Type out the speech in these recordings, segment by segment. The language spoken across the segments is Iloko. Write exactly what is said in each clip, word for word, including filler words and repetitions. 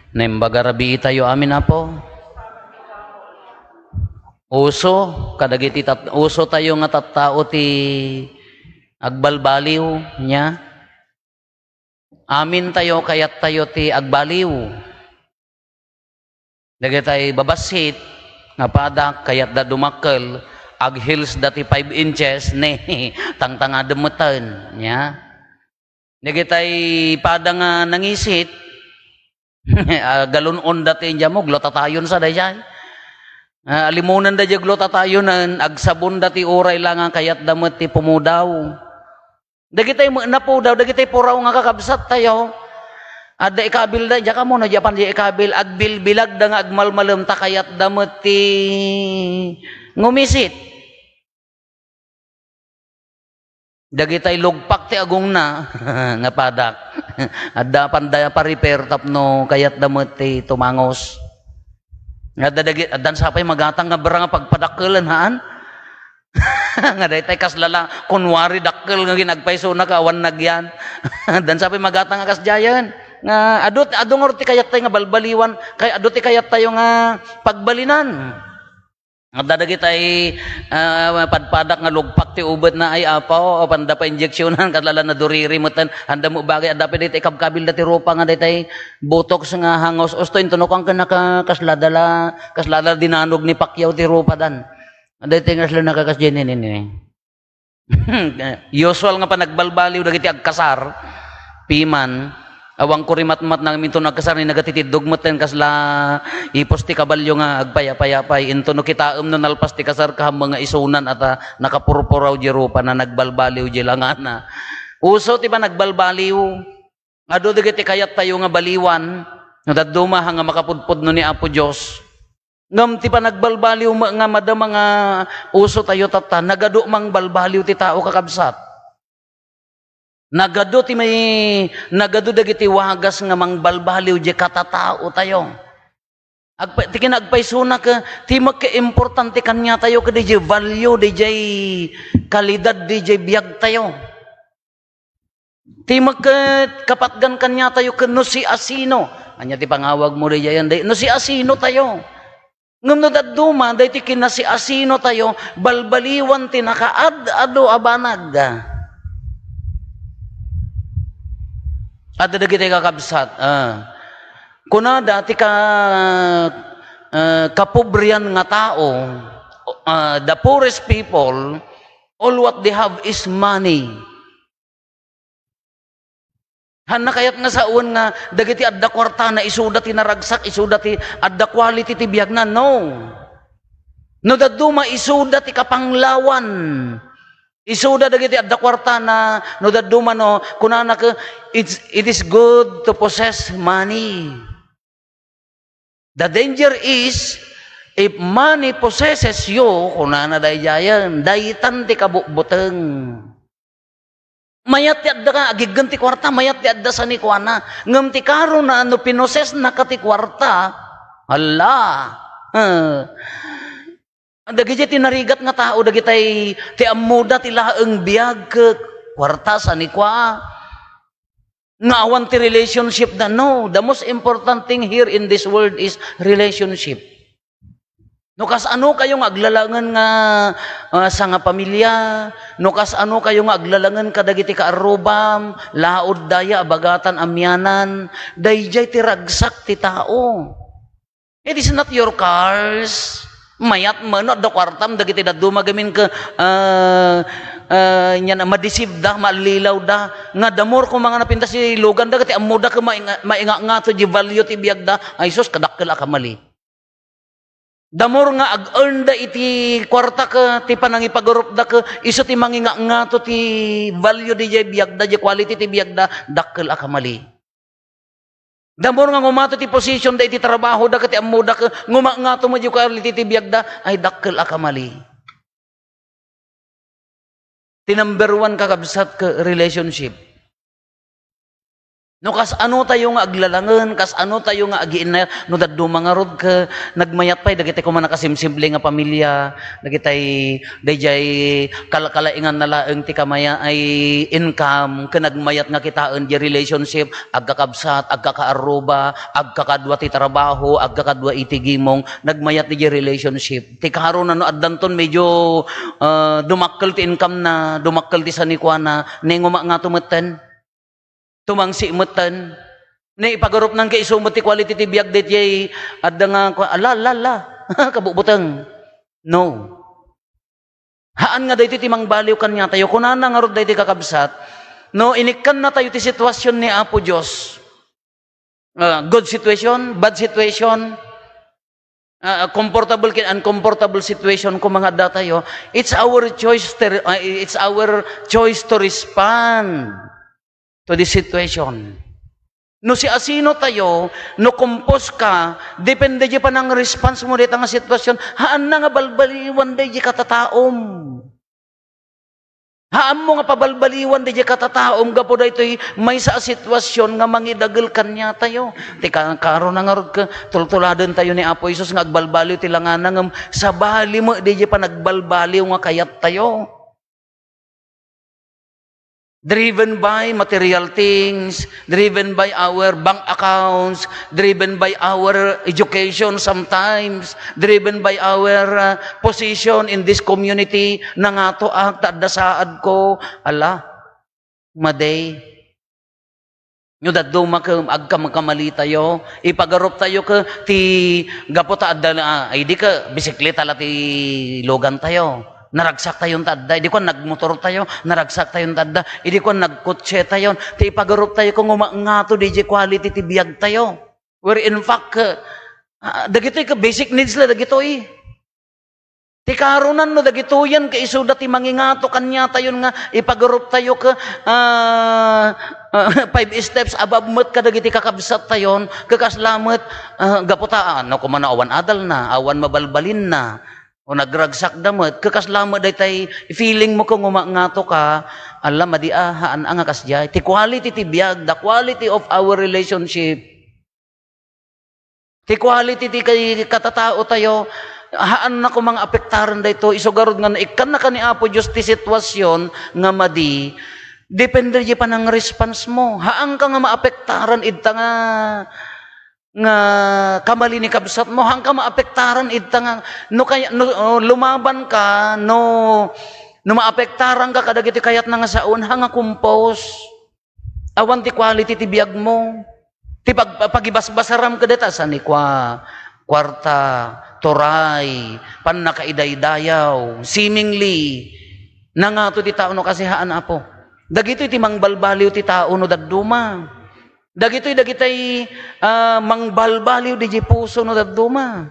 Naimbag a rabiitayo amin, Apo. Uso, kadagiti tat-, uso tayo nga tattao ti agbalbaliw, nya? Amin tayo, kayat tayo ti agbaliw. Dagitay babassit nga padak, kayatda dumakkel, ag-heels da ti five inches, ne, tangtangadem metten, nya? Dagitay pada nga nangisit, ah, galon-on da ti, diay mo, glutathione sa daydiay. Ah, alimunen da diay glutathione, agsabon da ti uray la nga kayatda met ti pumudaw. Dagitay met napudaw, dagitay puraw nga kakabsat tayo. Adda ikabil da, diay kamo no, diay pan diay ikabil, agbilbilag da nga agmalmalem ta kayatda met ti ngumisit. Dagitay lugpak ti agongna nga padak. Adda panda pa-repair tapno kayatda met ti tumangos. Adda dagi-, addan sapay magatang nga bra nga pagpadakkelen, haan? Nga daytay kasla la, kunwari dakkel nga ginagpayso na ka, awan nagyan. Addan sapay magatang nga kasdiayen. Nga adu, adu ngarud ti kayattayo nga balbaliwan, kay adu ti kayattayo nga pagbalinan. Adda dagitay, ah, padpadak nga lugpak ti ubetna, ay, apaw, apan da pa injeksionan, kasla la naduriri metten, anda mo bagay, adda pay daytay ikabkabil da ti rupa nga daytay botox nga hangos, usto intono kuan ken naka-, kasla da la, kasla da la dinanog ni Pacquiao ti rupadan. Daytay nga kasla nakakas-, jenenene. Usual nga panagbalbaliw dagiti agkasar, piman, awan ko rimatmat na minto no agkasar ni nagatitiddog metten kasla ipos ti kabalio nga agpayapayapay. Into no kitaem no nalpas ti kasar, kaammo nga isunan a ta nakapurpuraw diay rupa na nagbalbaliw diay langana. Uso ti panagbalbaliw. Adu dagiti kayattayo nga baliwan, no dadduma nga makapudpudno ni Apo Dios. Ngem ti panagbalbaliw met nga madama nga uso tayo tatta, nagadu mangbalbaliw ti tao, kakabsat. Nagadu ti may, nagadu dagiti wagas nga mangbalbaliw diay katatao tayo. Agpa-, ti kinagpaysona ket, ti makkaimportante kaniatayo ket diay value, diay kalidad, diay biag tayo. Ti makket kapatgan kaniatayo ken no siasino. Ania ti pangawag mo diay, day-, no siasino tayo. Ngem no dadduma, daytoy kinasiasino tayo, balbaliwan ti nakaad-adu a banag. Adda dagiti kakabsat, ah. Kunada ti ka-, ah, kapobrian nga tao, ah, the poorest people, all what they have is money. Hanna kayat nga sawen nga dagiti adda kuartana, isuda ti naragsak, isuda ti adda quality ti biagna? No. No dadduma, isuda ti kapanglawan. Isuda dagiti adda kuartana, no dadduma, no, kunana ke, "It's, it is good to possess money." The danger is, if money possesses you, kunana daydiayen, daytan ti kabutbuteng. Mayat ti adda ka, agiggen ti kuarta, mayat ti adda sanikuana. Ngem ti karona, no pinossessna ka ti kuarta, hala, eh, dagiti ti narigat nga tao, dagitay ti ammoda ti laeng biag ket kuarta, sanikua. Nga awan ti relationship da. No, the most important thing here in this world is relationship. No kasano kayo nga aglalangen nga, ah, sangapamilya, no kasano kayo nga aglalangen kadagiti kaarrubam, laod daya, abagatan, amianan, daydiay ti ragsak ti tao. It is not your cars. Mayat man no adda kuartam dagiti dadduma gamin ke, ah, ah, nia na, madisibda, mallilawda. Nga the more koma nga napintas ti luganda, ket ti ammoda ke mainga-, maingangato ti value ti biagda. Ay sus, kadakkel a kamali. The more nga ag-earn da iti kuarta ke, ti panangipagarupda ke, isu ti mangingangato ti value diay biagda, diay quality ti biagda, dakkel a kamali. The more nga ngumato ti position da iti trabaho da ket ti ammo da ket ngumangato met diay quality ti biag da, ay dakkel a kamali. Ti number one, kakabsat, ket relationship. No kasano tayo nga aglalangen, kasano tayo nga agiinnay, no dadduma ngarud ket nagmayat pay dagiti koma nakasimsimple nga pamilia, dagitay daydiay kalkalainganna laeng ti kamaya-, ay income, ket nagmayat nga kitaen diay relationship, agkakabsat, agkakaarruba, agkakadua ti trabaho, agkakadua iti gimong, nagmayat diay relationship. Ti karon no addanton medyo, ah, dumakkel ti income na, dumakkel ti sanikuana, ne nguma ngato metten. Tumangsi metten. Ne ipagarupnan ket isu met ti quality ti biag daydiay adda nga kua-, ala, ala, ala. Kabubuteng. No. Haan nga daytoy ti mangbaliw kaniatayo. Kunana ngarud daytoy kakabsat, no inikkannatayo ti situasion ni Apo Dios, ah, good situation, bad situation, ah, comfortable ken uncomfortable situation koma nga addatayo, it's our choice to, ah, it's our choice to respond to the situation. No siasino tayo, no kumpos ka, depende diay panang-response mo dayta nga sitwasyon, haanna nga balbaliwan daydiay katataom. Haanmo nga pabalbaliwan daydiay katataom gapu daytoy maysa a sitwasyon nga mangidagel kaniatayo. Ti ka-, karon na ngarud ket tultuladentayo ni Apo Jesus nga agbalbaliw ti langana ngem sabali met daydiay panagbalbaliw nga kayattayo. Driven by material things, driven by our bank accounts, driven by our education sometimes, driven by our, uh, position in this community, nangatoak ta adda saadko. Ala, madi. No dadduma ket agkamkamali tayo, ipagarup tayo ket ti gapu ta adda na, ay di ket bisikleta la ti lugan tayo. Naragsak tayon ta adda, idi kuan nagmotor tayo, naragsak tayon ta adda, idi kuan nagkotse tayon, ti ipagarup tayo ket nguma ngato diay quality ti biag tayo. Where in fact, ah, dagitoy ket basic needs la dagitoy. Ti karunan no dagitoyen ket isuda ti mangingato kaniatayon nga ipagarup tayo ket, ah, ah, five steps above met kadagiti kakabsat tayon, ket kasla met, ah, gapu ta, ah, no, kumana awan adalna, awan mabalbalinna, o nagragsakda met, ket kasla met daytay feeling mo ket nguma ngato ka, ala, madi a, haan a nga kasdiay. Ti quality ti biag, the quality of our relationship. Ti quality ti kay-, katatao tayo, haanna koma nga apektaran daytoy. Isu garud nga naikkanna ka ni Apo Dios ti sitwasyon nga madi, depende diay panang-response mo. Haanka nga maapektaran idta nga, nga kamali ni kabsat mo. Haanka maapektaran idta nga, no kaya, no, oh, lumaban ka, no, no maapektaran ka kadagiti kayatna nga saoen, ha nga kumpos. Awan ti quality ti biagmo. Ti pag-, pagibasbasaram kadata, saan ni kua, kuarta, turay, pannakaidaydayaw, seemingly, nangato ti tao no kasihaan, Apo. Dagitoy ti mangbalbaliw ti tao no dadduma. Dagitoy, dagitay, ah, mangbalbaliw diay puso no dadduma.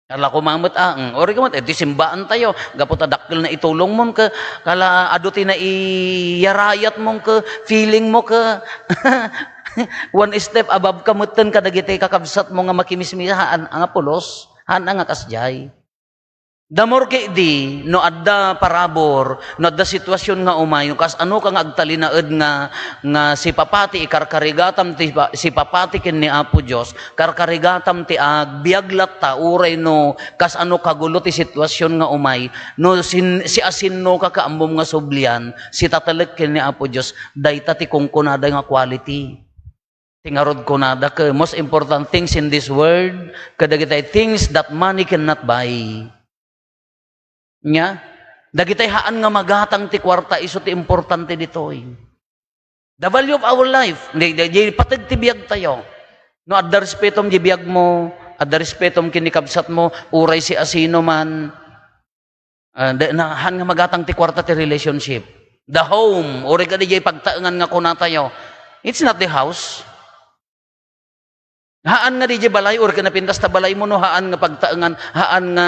Ala koma met, ah, mm, uray ka met, eh, ti simbaan tayo. Gapu ta dakkel na itulong mon ke, kala adu ti naiyarayat mon ke, feeling mo ke. One step above ka metten kadagiti kakabsat mo nga makimismihaan nga pulos. Haan nga kasdiay. The more ketdi, no adda parabur, no adda sitwasyon nga umay, no kasano ka nga agtalinaed nga, nga sipapati, ikarkarigatam ti pa-, sipapati ken ni Apo Dios, karkarigatam ti agbiag latta, uray no kasano kagulo ti sitwasyon nga umay, no sin-, siasinno ka, kaammom nga sublian, sitatelek ken ni Apo Dios, dayta ti kunkunada nga quality. Ti ngarud kunada, ke, most important things in this world, kadagitay things that money cannot buy. Nya, dagitay haan nga magatang ti kuarta, isu ti importante ditoy. The value of our life, di, di, di pateg ti biag tayo. No, adda respetom di biag mo, adda respetom ken ni kabsat mo, uray siasino man. Ah, da-, na, haan nga magatang ti kuarta ti relationship. The home, uray ka di jay pagtaengan nga kuna tayo, it's not the house. Haan nga di jay balay, uray ka napintas ta balay mo, no, haan nga pagtaengan, haan nga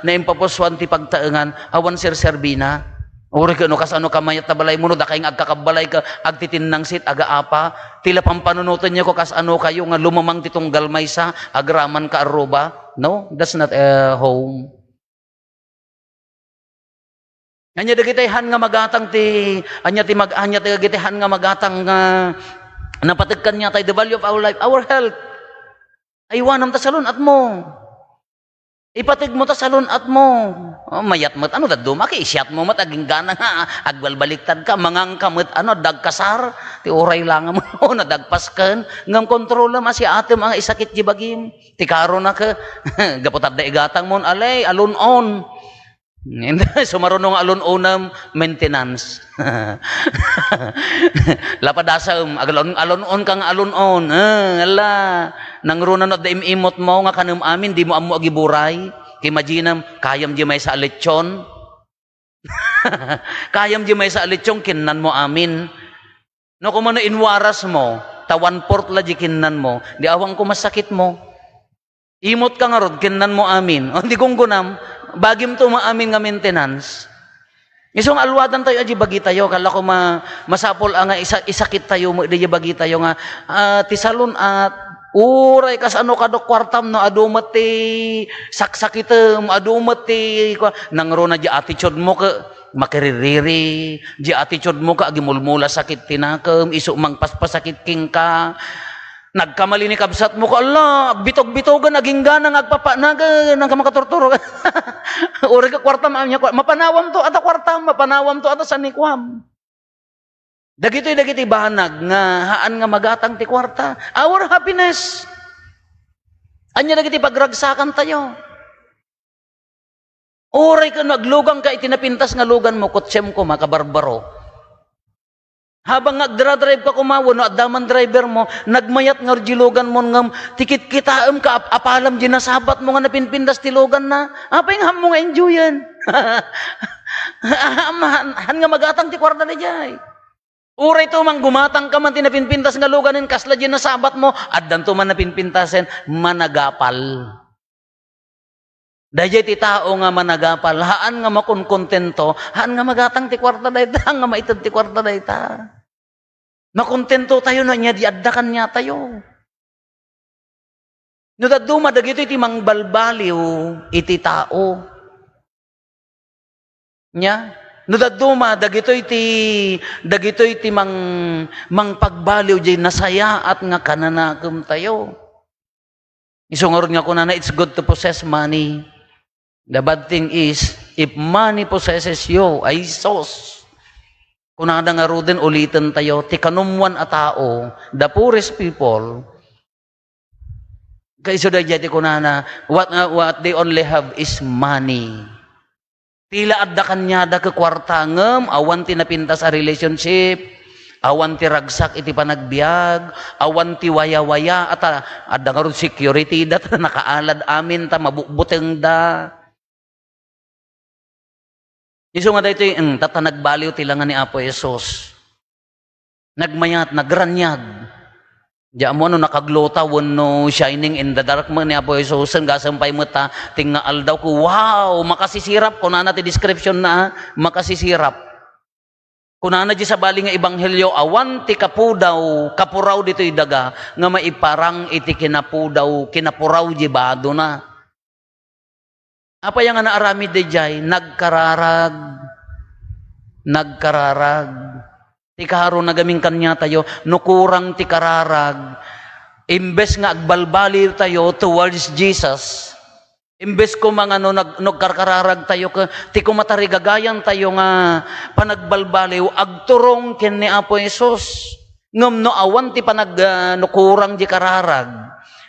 naimpapusuan ti pagtaengan, awan serserbina. Uray ka, no, kasano ka mayat ta balay mo, no, dakay nga agkakabbalay ka, agtitinnangsit, agaapa, ti la pampanunoten yo ko kasano kayo nga lumamang ti tunggal maysa, agraman ka arruba. No, that's not a home. Ania dagiti han nga magatang ti, ania ti mag-, ania dagiti han nga magatang nga, Napateg kaniatayo, the value of our life, our health. Aywanam ta salun-atmo. Ipateg mo ta salun-atmo. Oh, mayat met, ano, dadduma, kiisiatmo met, agingga nga, agbalbaliktad ka, mangan ka met, ano, dagkasar, ti uray lang mo, nadagpasken, ngem kontrolam a siatem nga isakit di bagim. Ti karona ke, gapu ta adda igatangmon, alay, alun-on. Sumaruno nga alun-onem, maintenance. Lapadasem, agalun-, alun-on ka nga alun-on. Eh, ala, nangruna no adda im-imot mo nga kanem amin, di mo ammo agiburay. Imaginem, kayam di maysa a lechon. Kayam di maysa a lechon, kinnan mo amin. No, kumano inwaras mo, ta one-fourth la di kinnan mo, di awan ko masakit mo. Imot ka ngarud, kinnan mo amin. O, di gunggunam, bagim to maamin nga maintenance. Isu nga alwadan tayo, adi bagitayo, kala ko ma-, masapul a nga isa-, isakit tayo, mo, di bagitayo nga, ah, ti salun-at, uray kasano kadok kuartam, no, adu met ti saksakitem, adu met ti, kua-, nangruna di attitude mo, ke, makiririri, di attitude mo, ka, agimulmula sakit ti nakem, isu mangpaspasakit kenka, Nagkamali ni kabsat mo, ko, ala, agbitog-bitogan, aginggana nga agpapanagan, nga makaturturog. Uray ka kuarta, maan niya, kuar-, mapanawam to, ata kuarta, mapanawam to, ata sanikuam. Dagitoy, dagiti banag nga haan nga magatang ti kuarta. Our happiness. Ania dagiti pagragsakan tayo? Uray ken no aglugangka iti napintas nga luganmo, kotsem koma, kabarbaro. Habang nga agdra-drive ka koma, wenno adda man driver mo, nagmayat ngarud di luganmo ngem ti kitkitaem ka ap-, apalam di nasabat mo nga napinpintas ti luganna. Apay nga ammo nga enjoyen? Haan, haan nga magatang ti kuarta daydiay. Uray to man gumatang ka man ti napinpintas nga luganen, kasla di nasabat mo, addanto man napinpintasen, managapal. Daydiay ti tao nga managapal, haan nga makonkontento, haan nga magatang ti kuarta dayta, haan nga maited ti kuarta dayta. Makontento tayo no ania di adda kaniatayo. No dadduma, dagitoy ti mangbalbaliw iti tao. Nia? No dadduma, dagitoy ti, dagitoy ti mang-, mangpagbaliw diay nasayaat nga kananakem tayo. Isu ngarud nga kunana, "It's good to possess money. The bad thing is, if money possesses you," ay sus! Kunana ngaruden, uliten tayo, ti kanumwan a tao, the poorest people, kaiso daydiay ti kunana, what, uh, what they only have is money. Tila adda kaniada ket kuarta, ngem awan ti napintas a relationship, awan ti ragsak iti panagbiag, awan ti wayawaya, ata adda ngarud security da, ta nakaalad amin, ta mabutbutengda. Isu nga daytoy, mm, tatta nagbaliw ti langa ni Apo Jesus. Nagmayat, nagraniag. Di ammo no nakagluta wenno shining in the dark man ni Apo Jesus, gasem pay met ta, ti nga aldaw ko, "Wow, makasisirap," kunana ti description na, "Makasisirap." Kunana di sabali nga ebanghelio, "Awan ti kapudaw, kapuraw ditoy daga nga maiparang iti kinapudaw, kinapuraw di badona." Apay nga naaramid daydiay? Nagkararag. Nagkararag. Ti kaaro nagamin kaniatayo, no kurang ti kararag, imbes nga agbalbaliw tayo towards Jesus, imbes koma nga no nag-, nagkarkararag tayo, ke-, ti kumatarigagayan tayo nga panagbalbaliw, agturong ken ni Apo Jesus. Ngem no awan ti panag-, ah, no kurang di kararag,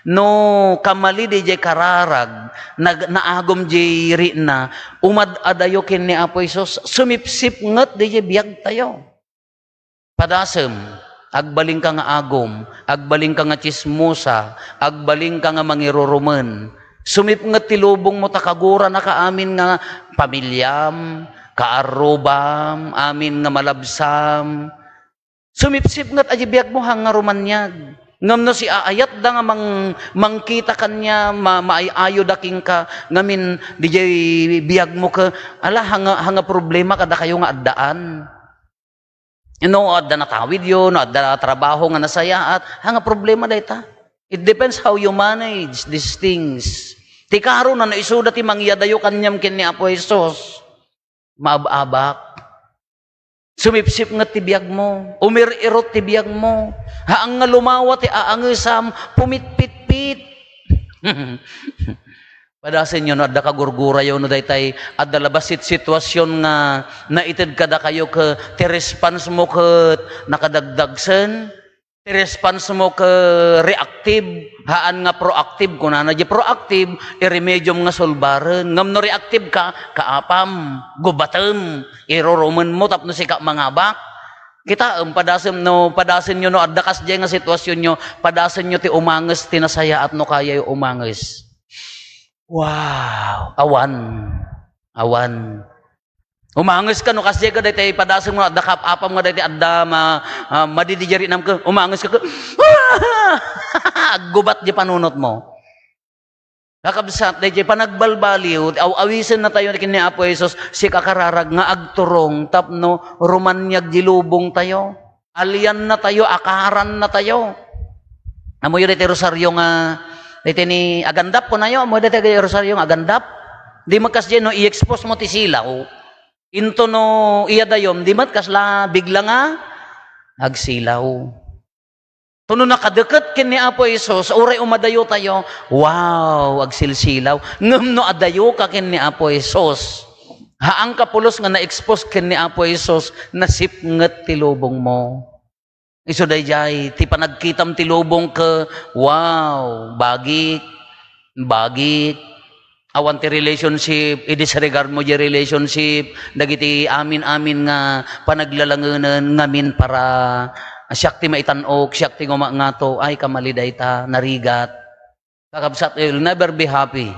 no kamali di, di kararag, nag-, naagum di riitna, umad-adayo ken ni Apo Jesus, sumipsipnget di, di biag tayo. Padasem, agbalin ka nga agum, agbalin ka nga tsismosa, agbalin ka nga mangirurumen. Sumipnget ti lubong mo ta kagurana ka amin nga pamiliam, kaarrubam, amin nga malabsam. Sumipsipnget a di biag mo, haan nga rumaniag. Ngem no siaayatda nga mang-, mangkita kaniam, ma-, maay-ayoda kenka, ngamin, diay biag mo ke, ala, haan nga, haan nga problema kadakayo nga addaan. No adda natawidyo, no adda trabaho nga nasayaat, haan nga problema dayta. It depends how you manage these things. Ti karona, no isuda ti mangyadayo kaniam ken ni Apo Jesus, maab-abak. Sumipsipnget ti biagmo, umir-irot ti biagmo, haan nga lumawa ti aangesam, pumitpitpit. Padasenyo no adda kagurgurayo no daytay adda la bassit situasyon nga naited kadakayo ket ti response mo ket nakadagdagsen. Ti response mo ket reactive, haan nga proactive. Kunana di proactive, iremediom nga sulbaren. Ngem no reactive ka, kaapam, gubatem, irurumen mo tapno sika mangabak. Kitaem, padasem no, padasenyo no adda kasdiay nga situasionyo, padasenyo ti umanges ti nasayaat no kayayo umanges. Wow! Awan. Awan. Umanges ka no kasdiay ka daytay padasem nga adda kaap-apam nga daytay adda ma-, ah, madidijarianam ka. Umanges ka ka. Aggubat di panunot mo. Kakabsat, dayjay panagbalbaliw, aw-awisen na tayo ken ni Apo Jesus, sika kararag nga agturong tapno rumaniag di lubong tayo. Alian na tayo, akaran na tayo. Amoyo daytay rosario nga, daytay ni agandap, kunayo, amoyo daytay rosario nga agandap. Di met kasdiay no i-expose mo ti silaw. Into no iyadayom, di met kasla bigla nga agsilaw. Tono nakadeket ken ni Apo Jesus, uray umadayo tayo, wow, agsilsilaw. Ngem no adayo ka ken ni Apo Jesus, haan ka pulos nga na-expose ken ni Apo Jesus, nasipnget ti lubong mo. Isu dayjay, ti panagkitam ti lubong ke, wow, bagik, bagik. Awan ti relationship, i-disregard mo di relationship, dagiti amin-amin nga panaglalangenen ngamin para siak ti maitan-ok, siak ti ngumangato, ay kamali dayta, narigat. Kakabsat, you'll never be happy.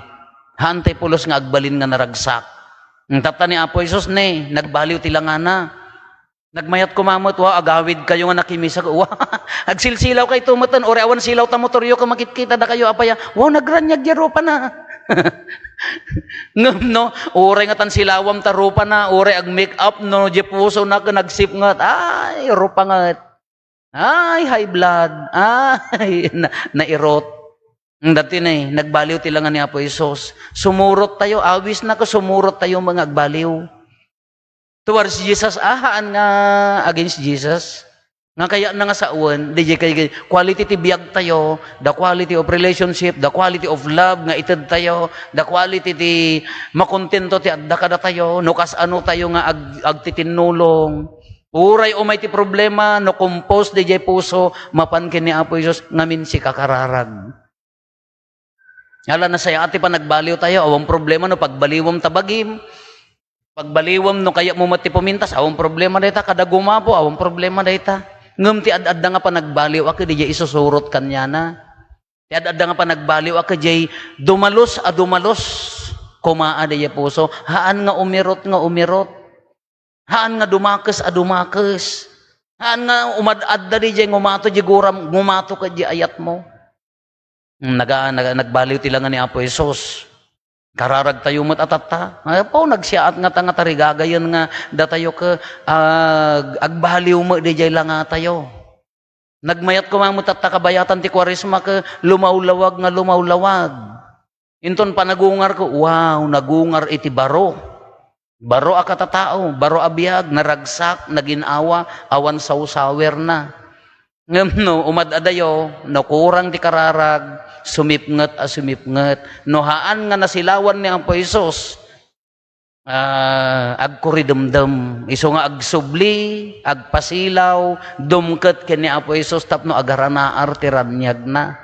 Haan tay pulos nga agbalin nga naragsak. Tatta ni Apo Jesus ne, nagbaliw ti langana. Nagmayat koma met, wa, agawid kayo nga nakimisag, wa, agsilsilaw kayo tumeten, uray awan silaw ta motoryo, ka makitkita da kayo, apaya, wow, nagranyag ya rupa na. Ngem no, uray nga tan silawam ta rupa na, uray ag-make up, no, di puso na, ka nagsipnget, ay, rupa nget. Ay, high blood. Ay, na, nairot. Dati na eh, nagbaliw ti langa ni Apo Jesus. Sumurot tayo, awis na ka, sumurot tayo, mga agbaliw. Towards Jesus, ah, haan nga against Jesus. Nga kaya na nga sawen, di kay quality ti biag tayo, the quality of relationship, the quality of love nga ited tayo, the quality ti makontento ti adda kada tayo, no kas ano tayo nga ag, agtitinnulong. Uray umay ti problema, no compose di jay puso, mapan ken ni Apo Jesus, ngamin sika kararag. Ala, nasayaat ti panagbaliw tayo, awan problema no pagbaliwem ta bagim. Pagbaliwem no kayat mo met ti pumintas, awan problema dayta, kada gumapo, awan problema dayta. Ngem ti ad-adda nga panagbaliw a ket dijay isusurot kaniana. Ti ad-adda nga panagbaliw a ket dijay dumalus a dumalus. Kumaa dijay puso, haan nga umirot nga umirot. Haan nga dumakes a dumakes. Haan nga umad-adda dijay ngumato di guram, ngumato ket di ayat mo. Naga, naga, nagbaliw ti langa ni Apo Jesus. Kararag tayo met a tatta. Apo, nagsiaat nga ta nga tarigagayen nga datayo ke, ah, agbaliw met dijay langa tayo. Nagmayat koma met tatta kabayatan ti Kuaresma ke lumawlawag nga lumawlawag. Inton panagungar ko, wow, nagungar iti baro. Baro a katatao, baro a biag, naragsak, nagin-awa, awan sawsawerna. Ngem no umad-adayo, no kurang ti kararag, sumipnget a sumipnget. No haan nga nasilawan ni Apo Jesus, ah, agkuridemdem. Isu nga agsubli, agpasilaw, dumket ken ni Apo Jesus tapno agaranaar ti raniagna.